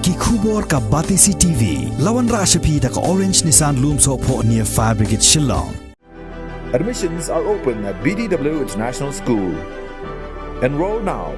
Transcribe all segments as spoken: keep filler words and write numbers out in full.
Ki khubor ka Batesi T V. La wanrah sha phi da ka Orange Nissan Lumsohphoh near Fire Brigade Shillong. Admissions are open at B D W International School. Enroll now.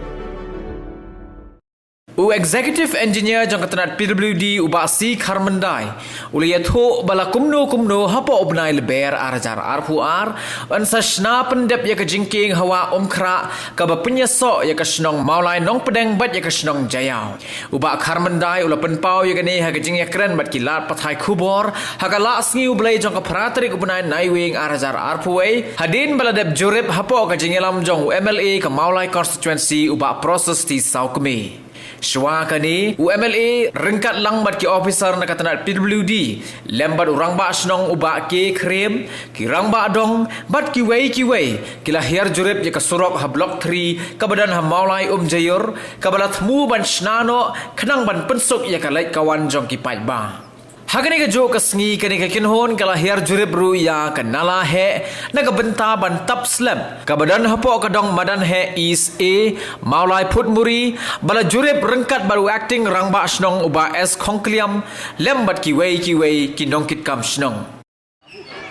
U Executive Engineer jong ka tnat P W D u Bah C Kharmyndai u la ïathuh ba la kumno kumno hapoh u bnai Lber ar hajar arphew ar yn sa shna pyndep ïa ka jingkieng ha Wah Umkhrah kaba pynïasoh ïa ka shnong Mawlai Nongpdeng bad ïa ka shnong Jaïaw. U Bah Kharmyndai u la pynpaw ïa kane ha ka jingïakren bad ki lad pathai khubor ha ka Lah Sngi U Blei jong ka phra tarik u bnai Naiwieng ar hajar arphew wei hadien ba la dep jurip hapoh ka jingïalam jong u M L A ka Mawlai Constituency u Bah Proses T Sawkmie. Shuwa kane, u M L A ryngkat lang bad ki officer na ka tnat P W D lem bad u rangbah shnong u Bah K Khrem, ki rangbah dong bad kiwei kiwei ki la hiar jurip ïa ka surok ha Block three kaba don ha Mawlai Umjaiur kaba la thmu ban shna noh khnang ban pynsuk ïa ka leit ka wan jong ki paidbah. Ha kane kajuh ka sngi kane ka kynhun ka la hiar jurip ruh ïa ka nala heh na ka bynta ban tap slem kaba don hapoh ka dong madan heh East A Mawlai Phutmuri ba la jurip ryngkat bad u acting rangbah shnong u Bah S Khongkliam lem bad kiwei kiwei ki nongkitkam shnong.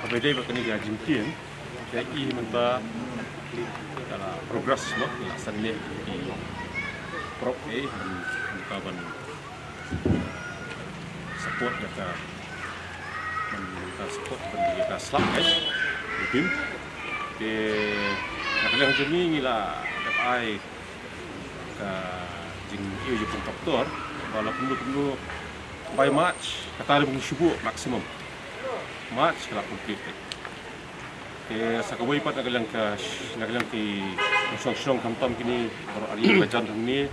Kaba ïadei bad kane ka jingkieng, ka i mynta ka la progress noh, ka la sangeh ki prop eh, mynta ban support ïa ka, ban ïa ka support ban ïa ka slap eh, ïa ka beam. Te na ka liang jong ngi ngi la dep ai ka jingïohi jong u contractor ba la kumno kumno by March kata ruh ba ngi shu buh maximum. March ka la complete. Te sa kawei pat na ka liang ka, na ka liang ki shnong shnong khamtam kine baroh ar ïing la jan hangne.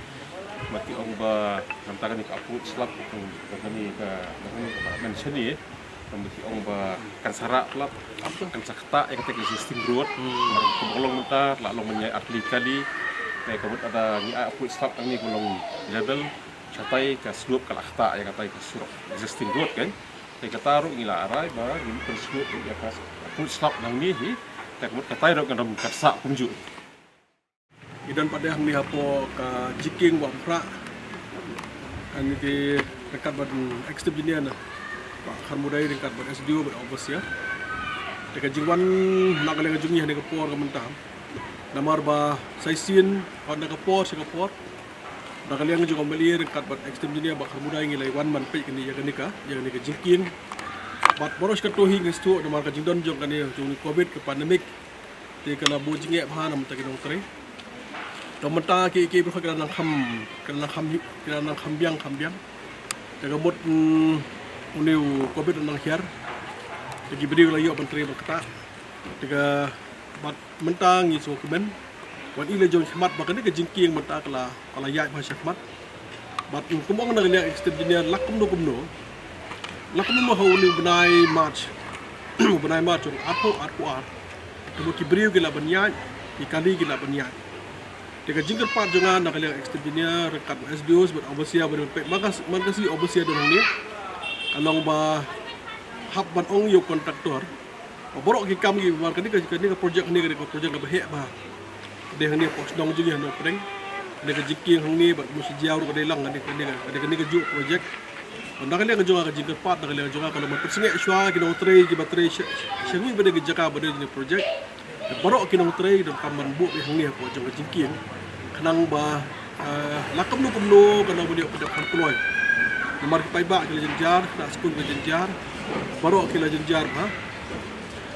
Bad ki ong ba namta kane ka approach slap ka kane ka, ka kane ka mention ne. Namar ki ong ba kan sa rah tlap, kan sa ktah ïa kata ka existing road. Namar ka ba long mynta la long ban ïaid artylli kali. Te ka mut lada ngi ai approach slap hangne ka long level. Shatai ka slope ka la ktah ïa kata ka surok existing road kan. Te kata ruh ngi la rai ba ngin pynsngewthuh ïa ka approach slap nangne hi. Te ka mut katai ruh kan ym kat sah kumjuh. Ngi don pat de hangne hapoh ka jingkieng Wah Umkhrah. Kane te ryngkat bad executive engineer na Bah Kharmudai ryngkat bad S D O bad overseer. Te ka jingwan na ka liang jong ngi ha kane ka por ka mynta. Namar ba sa shisien na ka por sha ka por. Na ka liang jong ka M L A ryngkat bad executive engineer Bah Kharmudai ngi la wan ban peit kane ïa kane ka, ïa kane ka jingkieng. Bad baroh shi katta hi ngi sngewthuh namar ka jingdon jong kane jong ka covid ka pandemic. Te ka la buh jingeh bha na mynta ki nongtrei. Te mynta ki, ki briew ki la nang kham, ki la nang kham, ki la nang kham biang, kham biang. Te ka mut, mm, une u covid u nang hiar. Te ki briew ki la ïoh ban trei ban ktah. Te ka bad mynta ngi sngewkmen. Wan i la jong shakhmat ba kane ka jingkieng mynta ka la, ka la ïaid bha shakhmat. Bad kum ong na ka liang executive engineer la kumno kumno. La kumno ha une u bnai March. U bnai March jong arphew, arphew ar. Te ba ki briew ki la ban ïaid, ki kali ki la ban ïaid. Te ka jingkyrpad jong nga na ka liang executive engineer ryngkat bad S D Os bad overseer bad peit man ka, man ka sngi overseer don hangne. Ka long ba hap ban ong ïa u contractor. Ba baroh ki kam ki ba kane ka, kane ka project hangne kane ka project kaba heh bha. Dei hangne hapoh shnong jong ngi ha Nongpdeng. Kane ka jingkieng hangne bad kumba shu jia ruh ka dei lang kane, kane ka, kane kajuh project. Bad na ka liang jong nga ka jingkyrpad, na ka liang jong nga ka long ban pynsngewthuh shuwa ki nongtrei kiba trei sha, sha kawei pat ki jaka ba dei jong kane ka project. Bad baroh ki nongtrei ki donkam ban buh beit hangne hapoh jong ka jingkieng. Khnang ba Ah, la kumno kumno ka nang ban ïoh ka dep kham kloi. Namar ki paidbah ki la jynjar, na skul ki la jynjar. Baroh ki la jynjar bha.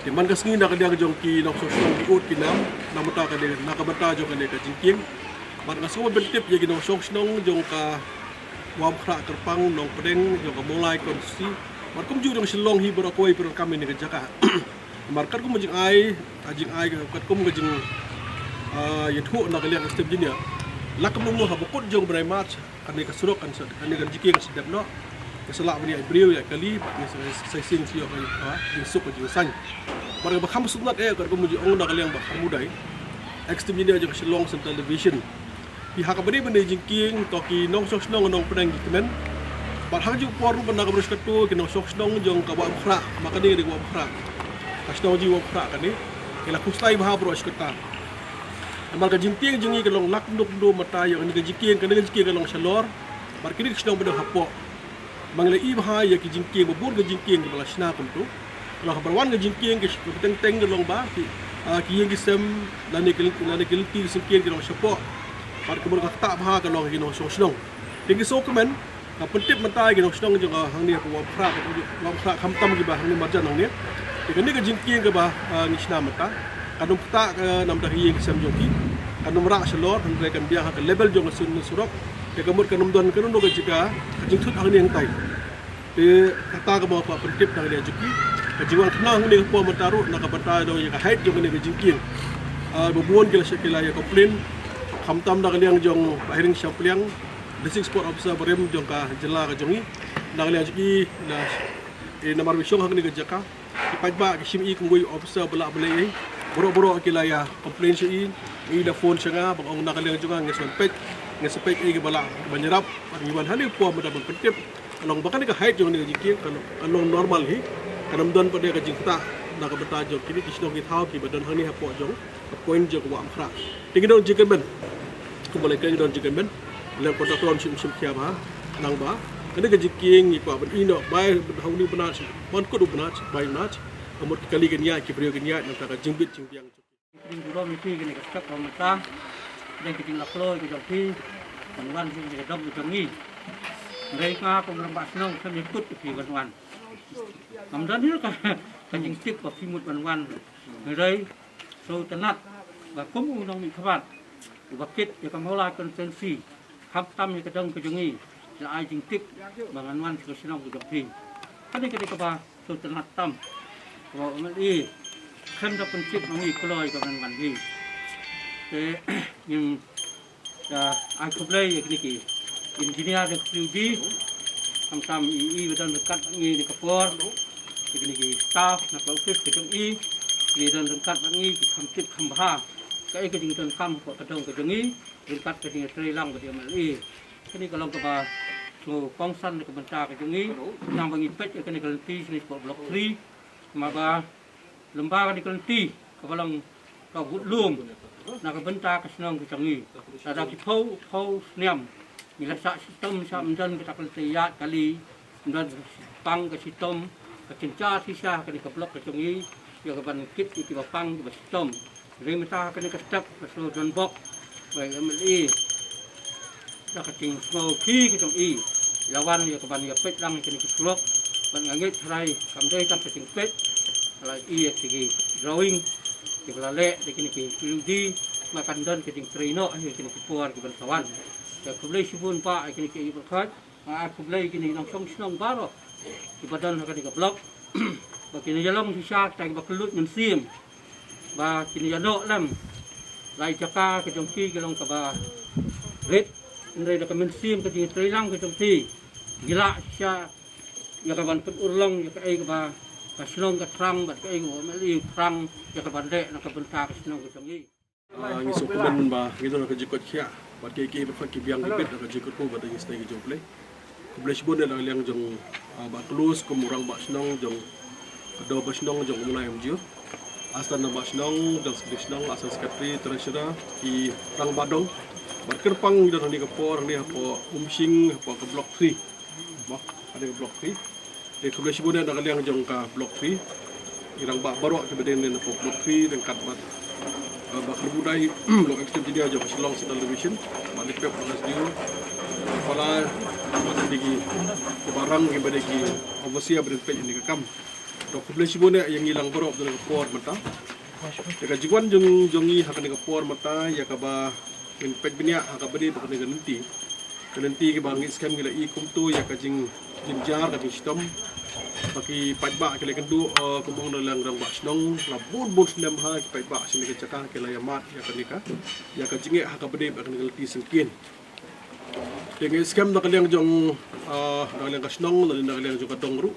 Te man ka sngi na ka liang jong ki nongshong shnong ki ud ki nam, na bynta kane, na ka bynta jong kane ka jingkieng. Bad nga sngewbha ban tip ïa ki nongshong shnong jong ka Wah Umkhrah Kyrpang, Nongpdeng, jong ka Mawlai constituency. Bad kumjuh jong Shillong hi baroh kawei ba donkam ïa kane ka jaka. Namar katkum ka jingai, ka jingai, katkum ka jing, ah, ïathuh na ka liang executive engineer. La kumno kumno haba kut jong u bnai March, kane ka surok kan sa, kane ka jingkieng kan sa dep noh. Ka sa lah ban ïaid briew ïaid kali, bad ka sa, sa shisien sa ïoh ka, ah, jingsuk ka jingsaiñ. Bad kaba kham sngewtynnat eh, katkum ka jingong na ka liang Bah Kharmudai, executive engineer jong ka Shillong Central Division. Ki ha kaba dei ban dei jingkieng, to ki nongshong shnong Nongpdeng ki kmen. Bad ha kajuh por ruh ban da ka briew shi katto ki nongshong shnong jong ka Wah Umkhrah, ma kane ka dei Wah Umkhrah. Ka shnong jong Wah Umkhrah kane. Ki la khuslai bha baroh shi katta. Namar ka jingkieng jong ngi ka long la kumno kumno mynta ïa kane ka jingkieng, kane ka jingkieng ka long shalor. Bad kine ki shnong ba dang hapoh, ba ngi la i bha ïa ki jingkieng, ba bun ki jingkieng kiba la shna kumto. Ka long kaba wan ka jingkieng ki teng teng ka long ba ki, ah, ki ïing ki sem lane ki, lane ki lynti ki syngkien ki long shapoh. Bad ka mut ka ktah bha ka long ki nongshong shnong. Te ngi sngewkmen, ah, pyntip mynta ïa ki nongshong shnong jong, ah, hangne ha Wamkhrah, Wamkhrah khamtam kiba hangne marjan hangne. Te kane ka jingkieng kaba, ah, ngi shna mynta, kan ym ktah, ah, namar ka ïing ka sem jong ki. Kan ym rah shalor, hynrei kan biang ha ka level jong ka surok. Te ka mut kan ym don kano kano ka jaka ka jingthut hangne hangtai. Te kata kaba nga kwah pyntip na ka liang jong ki. Ka jingwan khnang hangne ka por mynta ruh na ka bynta jong ïa ka height jong kane ka jingkieng. Ah, ba bun ki la shah ki la ïa complain. Khamtam na ka liang jong Bah Hering Shyam Pliang, District Sport Officer barim jong ka jylla ka jong ngi. Na ka liang jong ki, na, eh, namar ba shong hangne ka jaka, ki paidbah ki shim i kum uwei u officer ba lah ban leh ei. Baroh baroh ki la ïa complain sha i. I la phone sha nga, ba ong na ka liang jong nga, nga sngewpeit, nga sngewpeit ei kiba lah ban ïarap. Bad ngi wan hangne ka por mynta ban pyntip, ka long ba kane ka height jong kane ka jingkieng ka long, ka long normal hi. Kan ym don pat de ka jingktah na ka bynta jong kine ki shnong ki thaw kiba don hangne hapoh jong ka point jong ka Wamkhrah. Te ngi don jingkyrmen, kumba la kren, ngi don jingkyrmen. Lem kontraktor shim shim khia bha, nang ba kane ka jingkieng ngi kwah ban ïeh noh bai ha une u bnat, ban kut u bnat, bai u bnat. Ka mut ki kali kin ïaid, ki briew kin ïaid, nangta ka jingbit jingbiang. Ka jingburom ïa phi kane ka step ba mynta, dei ka jinglap kloi ka jong phi ban wan sha kane ka dong ka jong ngi. Hynrei nga kum rangbah shnong, ngam ïakut ïa phi ban wan. Ngam don hi ka, ka jingtip ba phi mut ban wan. Hynrei sngewtynnat ba kum u nongmihkhmat uba kit ïa ka Mawlai constituency, khamtam ïa ka dong ka jong ngi, la ai jingtip ba ngan wan sha ka shnong ka jong phi. Kane ka dei kaba sngewtynnat tam, kaba u M L A khlem da pyntip ma ngi kloi kaba ngan wan hi. Te ngin, ah, ai khublei ïa kine ki engineer jong ka P W D, khamtam i, i ba don ryngkat bad ngi ha kane ka por, ïa kine ki staff na ka office ka jong i, ki don ryngkat bad ngi, ki kham tip kham bha kaei ka jingdonkam ka dong ka jong ngi ryngkat ka jingïatreilang bad u M L A. Kane ka long kaba sngewkongsan na ka bynta ka jong ngi. Nang ba ngi peit ïa kane ka lynti shane shapoh Block three, namar ba lem bad kane ka lynti kaba long ka kut lum na ka bynta ka shnong ka jong ngi. Lada ki phew, phew snem ngi la shah shitom, shah ym don kata ka lynti ïaid kali, ym don pang ka shitom, ka kynja shisha ha kane ka block ka jong ngi ïa ka ban kit ïa kiba pang kiba shitom. Hynrei mynta ha kane ka step ka shnong Donbok, ba u M L A da ka jingsngewkhia ka jong i la wan ïa ka ban ïa peit lang ïa kane ka surok. Bad nga ngeit tharai kam dei tang ka jingpeit, la i ïa ki drawing kiba la leh da kine ki P W D, ma kan don ka jingtrei noh ha kine ki por kiban sa wan. Te khublei shibun bah ïa kine ki, i ba khot. Nga ai khublei ïa kine ki nongshong shnong baroh kiba don ha kane ka block, ba kin ïa long shisha kita kiba kylluid mynsiem, ba kin ïa noh lem. Lai jaka ka jong ki ka long kaba rit, hynrei da ka mynsiem ka jingïatreilang ka jong ki, ngi lah shisha ïa ka ban pynurlong ïa kaei kaba ka shnong ka thrang bad kaei kaba u M L A u thrang ïa ka ban leh na ka bynta ka shnong ka jong ngi. Ah, ngi sngewkmen ba ngi don ha ka jingkoit khiah bad kiei kiei baroh ki biang ki bit ha ka jingkyrkhu bad ka jingisynei ka jong U Blei. Khublei shibun na ka liang jong, ah, Bah Klus kum u rangbah shnong jong ka Dorbar Shnong jong u Mawlai M G O. Assistant rangbah shnong, jong secretary shnong, assistant secretary, treasurer, ki rangbah dong. Bad kyrpang ngi don hangne ka por, hangne hapoh Umshing, hapoh ka Block three. Mo, hangne ka Block three. Te khublei shibun na ka liang jong ka Block three. Ki rangbah baroh kiba dei na ka Block three ryngkat bad, eh, Bah Karbudai, long ex engineer jong ka Shillong Central Division, Bah Lipep, long S D O, Bah Pala, bad ki, ki barang kiba dei ki overseer ba dei peit ïa kane ka kam. To khublei shibun ïa ngi lang baroh na ka por mynta. Ïa ka jingwan jong, jong ngi ha kane ka por mynta ïa kaba ngin peit bniah ha kaba dei bad kane ka lynti. Ka lynti kaba ngi skhem ngi la i kumto ïa ka jing, jingjynjar ka jingshitom. Ba ki paidbah ki la ïakynduh, eh, kumba ong na ka liang rangbah shnong, la bun bun snem ha ki paidbah shane ka jaka ki la ïa mad ïa kane ka, ïa ka jingeh ha kaba dei bad kane ka lynti syngkien. Te ngi skhem na ka liang jong, eh, na ka liang ka shnong, na ka liang jong ka dong ruh.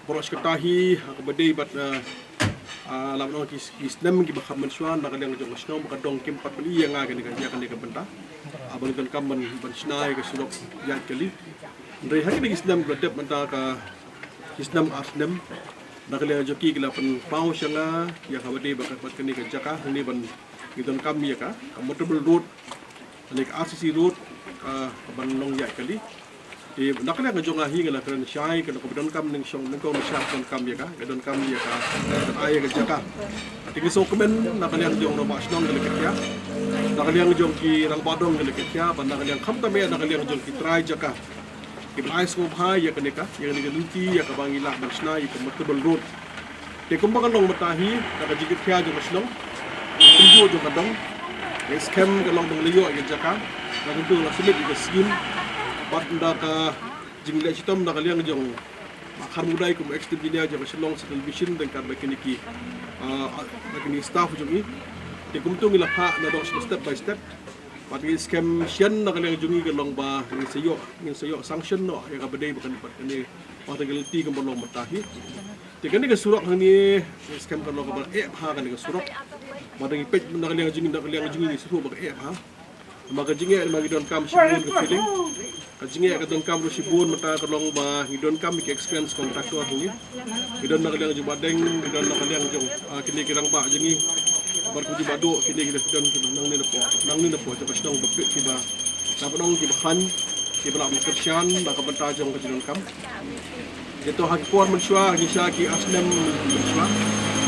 Baroh shi katta hi, ha kaba dei bad, eh, eh, lada ong ki, ki snem kiba kham mynshuwa, na ka liang jong ka shnong bad ka dong kim pat pyn-i ïa nga kane ka, ïa kane ka bynta. Ah, ba ngi donkam ban, ban shna ïa ka surok ïaid kali. Hynrei ha kine ki snem ba la dep mynta ka, ki snem ar snem, na ka liang jong ki ki la pynpaw sha nga ïa kaba dei bad ka, bad kane ka jaka, hangne ban ngi donkam ïa ka, ka motorable road, lane ka R C C road, ka, ka ban long ïaid kali. Te na ka liang jong nga hi nga la kren shai, ka long kaba donkam nyngkong, nyngkong ngi shah donkam ïa ka, ka donkam ïa ka, ka ai ïa ka jaka. Te ngi sngewkmen na ka liang jong u rangbah shnong ka la kit ïa, na ka liang jong ki rangbah dong ka la kit ïa, bad na ka liang khamtam eh na ka liang jong ki trai jaka. Ki ba ai sngewbha ïa kane ka, ïa kane ka lynti, ïa kaba ngi lah ban shna ïa ka Mattabal Road. Te kumba ka long mynta hi, da ka jingkit khia jong ka shnong, kumjuh jong ka dong, ka skhem ka long ba ngi la ïoh ïa ka jaka, da ka kumjuh la submit ïa ka skim, bad da ka jingleh shitom na ka liang jong Bah Kharmudai kum ex engineer jong ka Shillong Central Division, ryngkat bad kine ki, ah, bad kine ki staff jong i. Te kumto ngi la phah na dong step by step. Bad ngi skhem shen na ka liang jong ngi ka long ba ngin sa ïoh, ngin sa ïoh sanction noh ïa kaba dei bad kane, bad kane, bad ka lynti kumba long mynta hi. Te kane ka surok hangne, ngi skhem ka long kaba eh bha kane ka surok. Bad ngi peit na ka liang jong ngi, na ka liang jong ngi ngi sngewthuh ba ka eh bha. Namar ka jingeh, namar ngi donkam shibun ka feeling. Ka jingeh ka donkam ruh shibun, mynta ka long ba ngi donkam ki experienced contractor hangne. Ngi don na ka liang jong Bah Deng, ngi don na ka liang jong, ah, kine ki rangbah jong ngi. Bad kumjuh Bah Duh, kine ki don, ki don nangne napoh, nangne napoh jong ka shnong ba peit, ki ba, na ka nong ki ba khlaiñ, ki ba lah ban kyrshan na ka bynta jong ka jingdonkam. Ïa to ha ki por mynshuwa, ngi shah ki ar snem mynshuwa.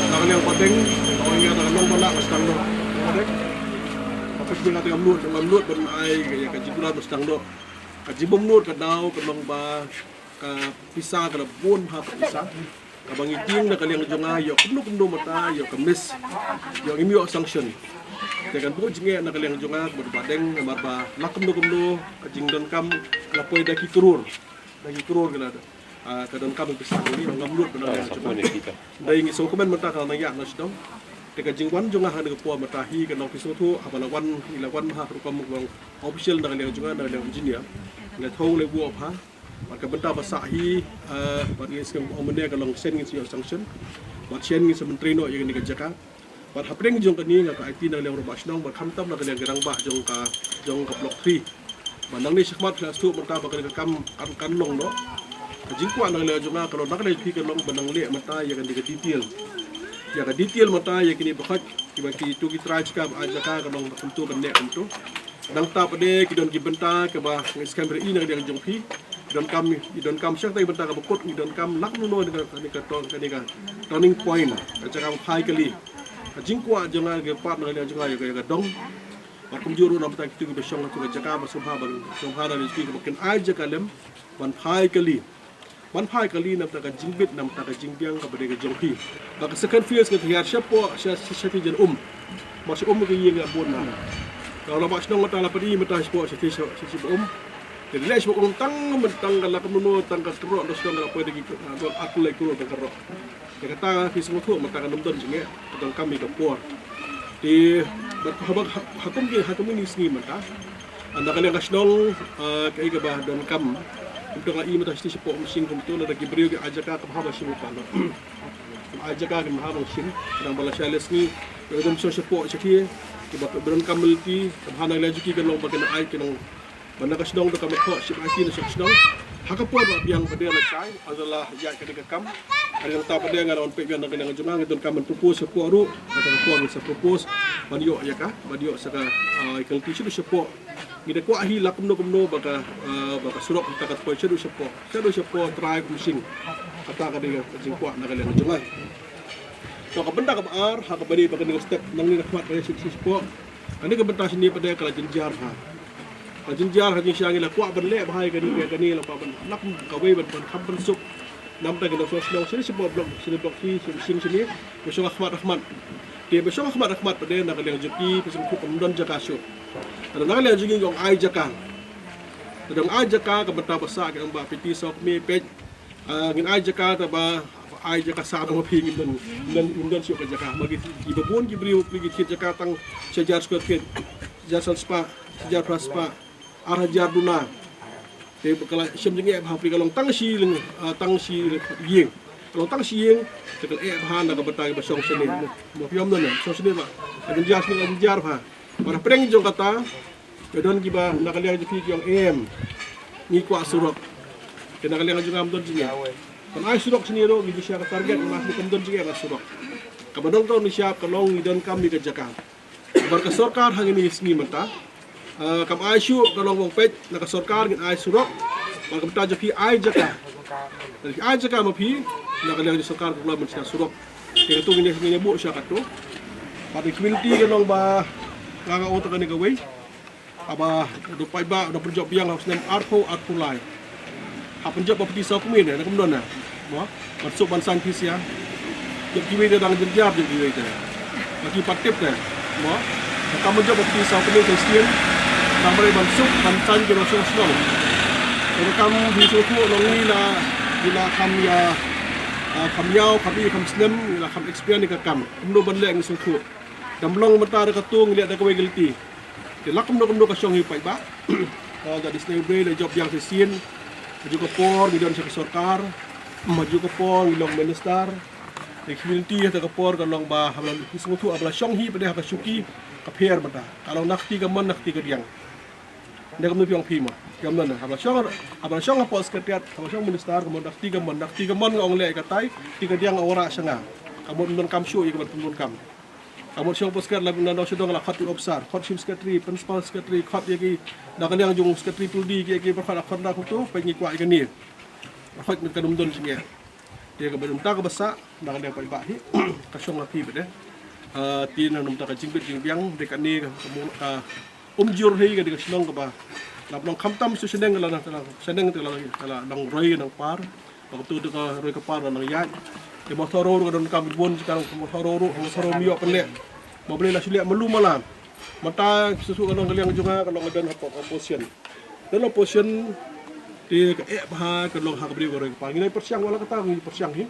Na ka liang Bah Deng, na ka liang, na ka nong ba lah ba sdang noh. Bah Deng. Ba peit, ngi nga te ngam nud, ngam nud ban ai ïa ka jingkular ba sdang noh. Ka jingbymnud ka daw ka long ba ka pisa ka la bun bha ka pisa. Kaba ngi tieng na ka liang jong nga ïoh kumno kumno mynta ïoh ka miss. Ïoh ngim ïoh sanction. Te kan buh jingeh na ka liang jong nga kaba Bah Deng namar ba la kumno kumno ka jingdonkam ka la poi da ki klur. Da ki klur ka la, ah, ka donkam ka pisa ka ngi ngam nud ba na ka liang jong nga. Dei ngi sngewkmen mynta ka la nang ïaid na shnong. Te ka jingwan jong nga ha kane ka por mynta hi ka long phi sngewthuh haba la wan, ngi la wan ha ka rukom ka long official na ka liang jong nga, na ka liang engineer. Ngi la thong le buh bha. Bad ka bynta ba sah hi, eh, bad ngi skhem ong mynne ka long shen ngin sa ïoh sanction. Bad shen ngin sa myntri noh ïa kane ka jaka. Bad hapdeng jong kane nga ka aiti na ka liang u rangbah shnong, bad khamtam na ka liang ki rangbah jong ka, jong ka Block three. Bad nangne shakhmat phi la sngewthuh mynta ba kane ka kam kan, kan long noh. Ka jingkwah na ka liang jong nga ka long, na ka liang phi ka long ba nang leh mynta ïa kane ka detail. Ïa ka detail mynta ïa kine ba khot, kiba kito ki trai jaka ba ai jaka ka long ba kumto kan leh kumto. Nangta pat de ki don ki bynta kiba ngi skhem ri na ka liang jong phi. Ki donkam, ki donkam shang tai bynta kaba kut, ki donkam lak nuno kane ka, kane ka turn, kane ka turning point. Ka jaka ba phai kali. Ka jingkwah jong nga ka pat na ka liang jong nga ïa ka, ïa ka dong. Bad kumjuh ruh na bynta kito kiba shong ha ka jaka ba sngewbha, ba sngewbha na ki kiba kin ai jaka lem ban phai kali. Ban phai kali na bynta ka jingbit, na bynta ka jingbiang kaba dei ka jong phi. Ba ka second phase ka hiar shapoh sha, sha, sha ki jan um. Ba sha um ka ïing ka bun na. Ka la ba shnong mynta la padi mynta shapoh sha, sha, sha, sha um. Te leh shapoh um tang, tang ka la kumno, tang ka trok da shnong la poi da ki, ah, dua ar phew lai klur tang ka rok. Te kata phi sngewthuh mynta ka nym don jingeh, ka donkam ïa ka por. Te bad ha, ha, ha kum ki, ha kum ki sngi mynta. Na ka liang ka shnong, eh, kaei kaba donkam. Kumto nga i mynta shatei shapoh Umsning kumto, lada ki briew ki ai jaka kaba hap ba shim u palo. Ai jaka kaba hap ba shim, khnang ba lashai lasngi, ki don shnong shapoh shatei, kiba donkam lynti, kaba ha na ka liang jong ki ka long ba kin ai ki nong. Ba na ka shnong da kaba thoh shim aiti na shnong. Ha ka por ba biang ba dei lashai, ynda la ïaid kane ka kam. Ynda la ta ba dei nga la wan peit biang na ka liang jong nga, ngi donkam ban propose shapoh ruh, ha ka por ngi sa propose ban ïoh ïa ka, ban ïoh sa ka, ah, ïa ka lynti shaduh shapoh. Ngi da kwah hi la kumno kumno ba ka, ah, ba ka surok kata ka poi shaduh shapoh, shaduh shapoh trai Umsning. Kata ka dei ka jingkwah na ka liang jong nga. To ka bynta kaba ar, ha kaba dei ba kane ka step nangne na khmat ka dei shaduh shapoh. Kane ka bynta shane pat de ka la jynjar bha. Ka jynjar ha jingshisha ngi la kwah ban leh bha ïa kane, ïa kane la kwah ban lap kawei ban, ban kham ban suk. Namar ta ki nongshong shnong shane shapoh Block, shane Block three, shane, shane, shane, ba shong ha khmat ha khmat. Te ba shong ha khmat ha khmat pat de na ka liang jong ki, ba shong khmat kam don jaka shuh. Te na ka liang jong ngi ong ai jaka. Te ong ai jaka ka bynta ba sah ka ong ba phi ti sok mi peit. Ah, ngin ai jaka ta ba, ai jaka sa na ma phi ngin don, ngin don, ngin don shuh ka jaka. Ma ki, kiba bun ki briew ki thied jaka tang shi hajar square feet, shi hajar san spah, shi hajar phra spah, ar hajar duna. Te ba ka la shem jingeh bha phi ka long tang shi ling, ah, tang shi ïing. Ka long tang shi ïing, te ka la eh bha na ka bynta kiba shong shane. Ma phi ym don, shong shane ba. Ka jynjar shane, ka jynjar bha. Bad hapdeng jong kata, ka don kiba na ka liang jong phi ki ong em. Ngi kwah surok. Te na ka liang jong nga ym don jingeh. Ban ai surok shane ruh ngi ju shna ka target, ma shane kam don jingeh ban surok. Kaba nyngkong ngi shna ka long ngi donkam ïa ka jaka. Bad ka sorkar ha kine ki sngi mynta, ah, kam ai shuh ka long ba peit na ka sorkar ngin ai surok. Ba kumta jong phi ai jaka. Lada phi ai jaka ma phi, na ka liang jong sorkar ka long ban shna surok. Te kato ngin ïa, ngin ïa buh sha kato. Bad ka community ka long ba nga nga ong tang kane kawei. Haba u paidbah u dang pynjop biang ha u snem arphew arphew lai. Hap pynjop ba pynti saw kmie ne, na kumno na. Mo, ban suk ban saiñ phi sha. Jop kiwei te dang jynjar, jop kiwei te. Ba ki pat tip te. Mo, ba kam jop ba pynti saw kmie Khristan. Dang ba dei ban suk ban saiñ ki rong shnong shnong. Ba kam phi sngewthuh long ngi la, ngi la kham ïa, ah, kham ïaw, kham i, kham slem, ngi la kham experience ïa ka kam. Kumno ban leh ngi sngewthuh. Dang long mynta da kato ngi leh da kawei ka lynti. Te la kumno kumno ka shong hi paidbah. Ka da disney brei la jop biang shisien. Ka juh ka por ngi don sha ka sorkar. Ma juh ka por ngi long minister. Te community ha ka por ka long ba haba la sngewthuh haba la shong hi pat de ha ka shuki ka pher mynta. Ka long na kti ka mon na kti ka diang. Ne kumno phi ong phi ma. Ka mon na haba la shong haba la shong hapoh secretariat haba la shong minister ka mon na kti ka mon na kti ka mon nga ong leh katai kti ka diang nga ong rah sha nga. Ka mon don kam shuh ïa ka ban pynbun kam. Ka mut shong poskar la na nong shadong la khot ïa officer, khot shim secretary, principal secretary, khot ïa ki na ka liang jong secretary puldi ki ki ba khot khot na khot to, peit ngi kwah ïa kane. Khot mit ka dum don jingeh. Te ka ba dum ta ka ba sah na ka liang paidbah hi. Ka shong la phi ba de. Ah, te na dum ta ka jingbit jingbiang de kane ka ka mut ka um jur hi ka de ka shnong ka ba. La nong khamtam shu shneng la na shneng te la la nong roi nong par. Ba ka tu tu ka roi ka par nang ïaid. Te mo thoro ru ka don kam bun ji ka mo thoro ru mo thoro mio pynleh. Mo Blei la shu leh malu mala. Mynta susu ka long ka liang jong nga ka long ka don hapoh ka opposition. Don opposition te ka eh bha ka long ha ka briew ka roi ka par. Ngi nai pyrshang wala kata ngi pyrshang hi.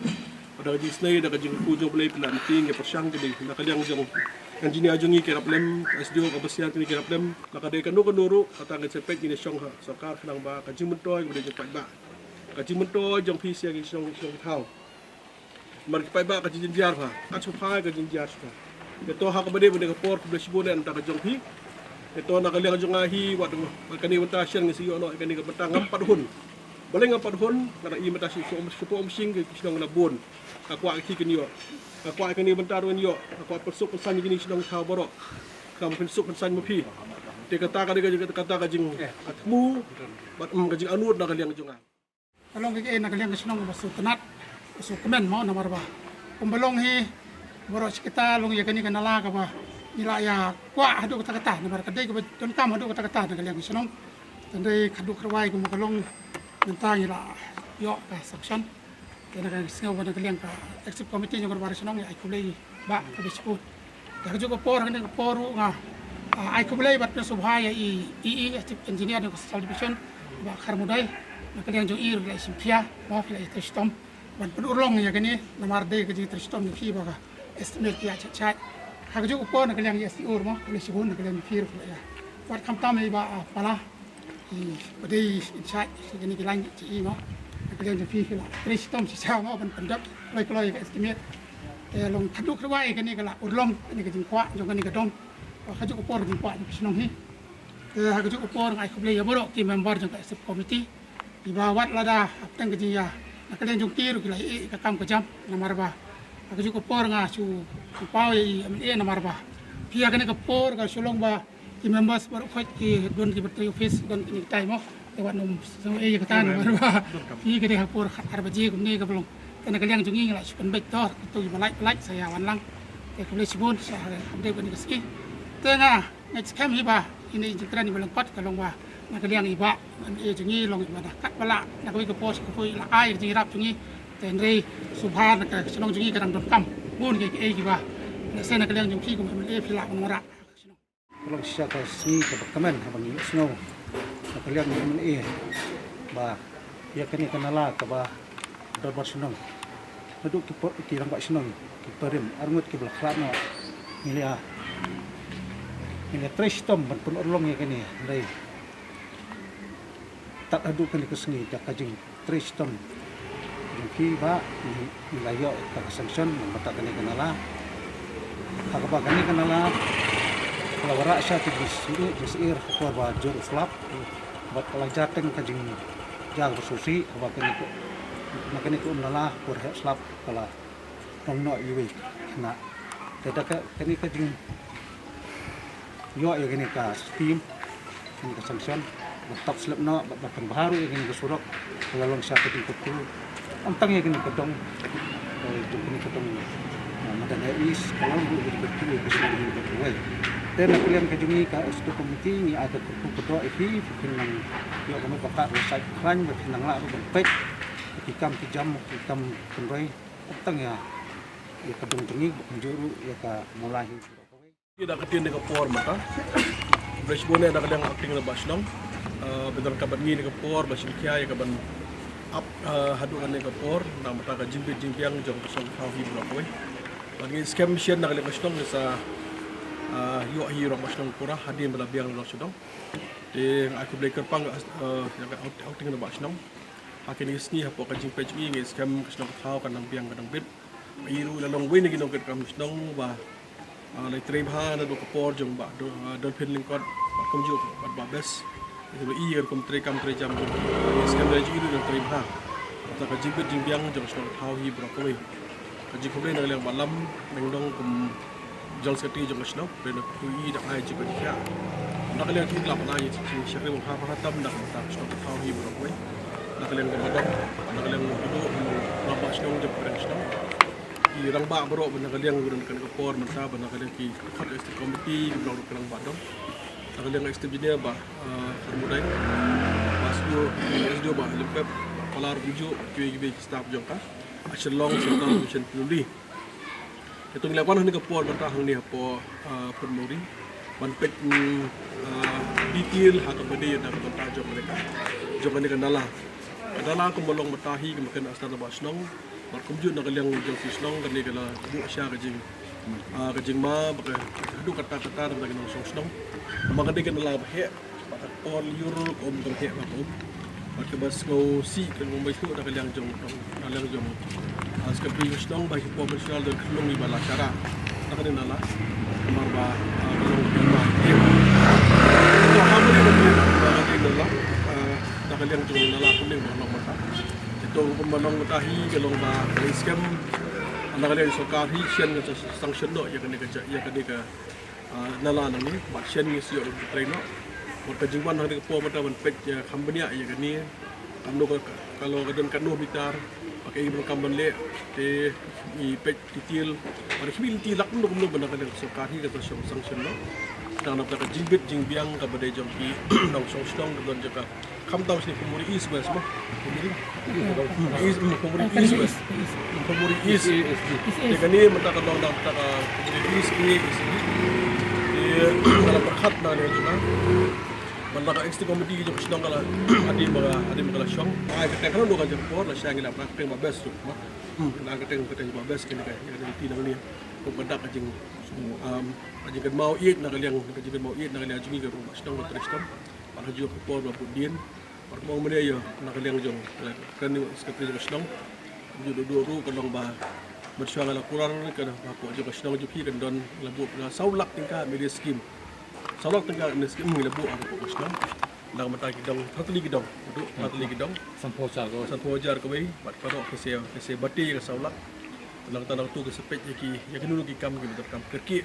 Pada ka jingsnei da ka jingku jong Blei pynah ngi pyrshang kini na ka liang jong engineer jong ngi ki rap lem, S D O ka basiar kini ki rap lem. Na ka dei kano kano ru kata ngi sepet ngi shong ha sorkar khnang ba ka jingmyntoi ka dei jingpaidbah. Ka jingmyntoi jong phi sha ki shnong shnong ki thaw. Namar ki paidbah ka jingjynjar pha, ka shu phai ka jingjynjar shu pha. Te to ha kaba dei ba dei ka por khublei shibun ïa nta ka jong phi. Te to na ka liang jong nga hi wat wat kane mynta shen ngi shu ïoh noh ïa kane ka mynta ngam pat hun. Balei ngam pat hun, nga da i mynta shi shu shu pom shing ki shnong na bun. Ka kwah ki kin ïoh. Ka kwah kane mynta ruh ïoh. Ka kwah pynsuk pynsan kine shnong thaw baroh. Ka pynsuk pynsan ma phi. Te kata ka dei ka kata ka jing atmu. Bad em ka jing anud na ka liang jong nga. Ka long ka, eh, na ka liang ka shnong ba sngewtynnat, ba sngewkmen mo namar ba kum ba long hi baroh shi katta long ïa kane ka nala kaba ngi la ïa kwah haduh katta katta namar ka dei kaba donkam haduh katta katta na ka liang ka shnong. Tang dei haduh kharwai kum ba ka long mynta ngi la ïoh ka sanction. Te na ka sngew ba na ka liang ka executive committee jong ka dorbar shnong ïa ai khublei ba ka bishkut. Te ha kajuh ka por, ha kane ka por ruh nga, ah, ai khublei bad pynshai sngewbha ïa i, i, i, Chief Engineer jong ka Central Division, Bah Kharmudai, na ka liang jong i ruh la i shim khia, ba phi la i trei shitom ban pynurlong ïa kane, namar dei ka jingtrei shitom ïa phi ba ka estimate ki ïa chat chat. Ha kajuh ka por na ka liang i S D O ruh, khublei shibun na ka liang ïa phi ruh la ïa. Wat khamtam i Bah, ah, Pala. I ba dei in charge sha kine ki lain jong i mo. Ka liang jong phi phi la trei shitom shisha mo ban pyndep kloi kloi ka estimate. Te long khatduh khatwai kane ka la urlong kane ka jingkwah jong kane ka dong. Ba kajuh ka por jingkwah jong ka shnong hi. Te ha kajuh ka por nga ai khublei ïa baroh ki member jong ka executive committee. Iba wat lada hapdeng ka jingïa na ka liang jong ki ruh ki la ïeh ïa ka kam ka jam namar ba ha kajuh ka por nga shu pynpaw ïa i M L A namar ba phi ha kane ka por ka shu long ba ki members baroh khoit ki don ki ba trei office don kine kitai mo. Te wat nym sngew ei ïa kata namar ba phi ka dei ha por khat ar baje kumne kaba long. Te na ka liang jong ngi ngi la shu pynbeit tor kito kiba lait ba lait sa ïa wan lang. Te khublei shibun sha ha kane ka sngi. Te nga nga skhem hi ba ine i jingkren iba lyngkot ka long ba na ka liang i Bah M L A jong ngi long iba da katba lah na kawei ka por sha kawei la ai ka jingïarap jong ngi. Te hynrei sngewbha na ka shnong jong ngi ka dang donkam bun kiei kiei kiba lehse na ka liang jong phi kum M L A phi lah ban wanrah. Ka long shisha ka sngi kaba kmen haba ngi ïohsngew na ka liang jong i M L A ba ïa kane ka nala kaba dorbar shnong. Naduh ki por ki rangbah shnong ki barim arngut kiba la khlad noh ngi la ngi la trei shitom ban pynurlong ïa kane hynrei tad haduh kane ka sngi da ka jing trei shitom jong phi ba ngi, ngi la ïoh ïa ka sanction namar kata kane ka nala. Ha kaba kane ka nala ka la wanrah sha ki jingsyier, jingsyier ha ka por ba jur u slap bad ka la jia teng ka jingjia kaba sngewsih haba kane ka, na kane ka um nala ka por heh slap ka la nong noh iwei khynnah. Te da ka, kane ka jing ïoh ïa kane ka scheme, kane ka sanction. Tok slap noh bad ba pynbha ruh ïa kane ka surok ka la long sha ka jingkyrkhu. Ym tang ïa kane ka dong, eh, jong kane ka dong, eh, Madan East, ka long ruh ïa ka jingkyrkhu ïa ka shnong ka jong kawei. Te na ka liang ka jong ngi ka executive committee ngi ai ka kyrkhu ka doh ïa phi, phin nang ïoh ka mut ba ka website khlaiñ ba phin nang lah ruh ban peit ïa ki kam ki jam, ki kam pynroi. Ym tang ïa, ïa ka dong jong ngi, ba kumjuh ruh ïa ka mawlai hi. Ïa da ka ktien da ka por mynta. Bad shibun ïa da ka liang acting na ba shnong. Ah, ba don ka ban ngi da ka por, ba shim khia ïa ka ban ap, ah, haduh kane ka por, na mynta ka jingbit jingbiang jong ka shnong Thaw Hi Block kawei. Ba ngi skhem shen da ka liang ka shnong ngi sa, ah, ïoh hi rong ba shnong pura, hadien ba la biang rong shnong. Te nga ai khublei kyrpang, ah, ïa ka out-, outing na ba shnong. Ha kine ki sngi hapoh ka jingpeit jong ngi ngi skhem ka shnong ka thaw ka nang biang ka nang bit. Ba i ruh la long wei na ki nongkit kam shnong ba, ah, la trei bha naduh ka por jong Bah Do-, ah, Dolphin Lyngkot, Bah Kumjuh, Bah, Bah Best. Ïa ba i ruh kum trei kam trei jam jong, ah, ngi skhem da i ruh la trei bha. Kata ka jingbit jingbiang jong shnong Thaw Hi Block kawei. Ka jingkhublei na ka liang Bah Lam Mengdong kum General Secretary jong ka shnong, khublei na ka i da ai jingkhublei. Na ka liang ki la pynai jingshakri bun ha, ha tam na ka bynta ka shnong Thaw Hi Block kawei. Na ka liang ka Bah Dong, na ka liang ka Bah Dong, na ka shnong jong ka shnong. Ki rangbah baroh ba na ka liang ka por mynta ba na ka liang ki khot ka executive committee, ki block ka rangbah dong. Na ka liang ka executive engineer Bah, ah, Kharmudai, Bah S D O, S D O Bah Lympep, Bah Palar Kumjuh, kiwei kiwei ki staff jong ka. Ha Shillong, Central, Mission Pynluli. Te to ngi la wan hangne ka por mynta hangne hapoh, ah, Pynmuri. Ban peit, mm, ah, detail ha kaba dei na ka bynta jong kane ka, jong kane ka nala. Ka nala kumba long mynta hi kumba kane ka shnong ba shnong. Bad kumjuh na ka liang jong ki shnong kane ka la buh sha ka jing, ah, ka jingma ba ka haduh katta katta na ka nongshong shnong. Ba kane ka nala ba heh. Ba ka por lyiur ka um ka heh ba ka um. Bad kaba sngewsih ka long ba shu na ka liang jong, na ka liang jong, ah, secretary ka shnong ba ki por ba shu don ka long ba la shara. Na ka dei nala. Namar ba, ah, ka long ka ba. To ha ba dei ba dei, ba ka dei nala. Ah, na ka liang jong nala ka dei ba long mynta. Ito kumba long mynta hi ka long ba ka dei skhem. Na ka liang sorkar hi shen ka sanction noh ïa kane ka ja-, ïa kane ka ah, nala nangne, bad shen ngi shu ïoh trei noh. Bad ka jingwan ha kane ka por mynta ban peit ïa kham bniah ïa kane. Kamno ka, ka long ka don katno mitar, ba kaei ba kam ban leh, te ngi peit detail. Bad ngi lynti lak kumno kumno ba na ka liang sorkar hi ka ta shong sanction noh. Tang na ka jingbit jingbiang kaba dei jong ki nongshong shnong ka don jong ka Khamtam shane Pynmuri East West mo. Pynmuri East, mm, Pynmuri East West. Pynmuri East. Te kane mynta ka long da mynta ka Pynmuri East A, East B. Te ka la pyrkhat na ne jong ka. Mynta ka executive committee jong ka shnong ka la hadien ba ka, hadien ba ka la shong. Ai ka teng ka long ka jong por la shang la pyrkhat teng ba best tu mo. Hmm, la ka teng ka teng ba best kane ka, ka teng ti na ne. Ko ka dak ka jing, um, ka jingkynmaw ïeit na ka liang, ka jingkynmaw ïeit na ka liang jong ngi ka ruh ba shnong ka trei shnong. Bad ha ju ka por ba bud dien. Bad kumba ong mynne ïa na ka liang jong, eh, ka new secretary jong ka shnong. Ju duh duh ruh ka long ba mynshuwa nga la kular ka hapoh jong ka shnong jong phi kan don la buh ka saw lak tyngka M L A scheme. Saw lak tyngka M L A scheme ngi la buh hapoh ka shnong. Na ka mynta ki dong, phaw tylli ki dong. Duh, phaw tylli ki dong. Sanphew hajar kawei. Sanphew hajar kawei. Bad baroh ki se, ki se bati ka saw lak. Na ka mynta nangtu ki se peit ïa ki, ïa ki nunu ki kam ki bynta kam kyrkieh.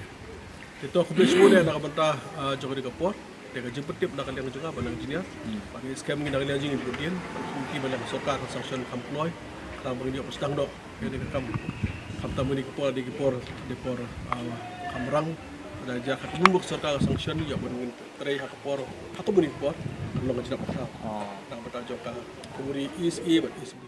Te to khublei shibun na ka bynta, ah, jong ka dei ka por. Te ka jingpyntip na ka liang jong nga ba nang engineer. Hmm. Bad ngi skhem ngi na ka liang jong ngi bud dien. Ngi ba liang sorkar ka sanction kham kloi. Tang ba ngi ïoh ka sdang dok. Ïa ni ka kam. Kham tam ni ka por, di ka por, di por, ah, kham rang. Da ja ka tum sorkar ka sanction ïa ba ngi trei ha ka por. Ha ka bun ni ka por. Long ka jingpyntip. Oh. Tang ba ta jong ka. Pynmuri East A bad East B.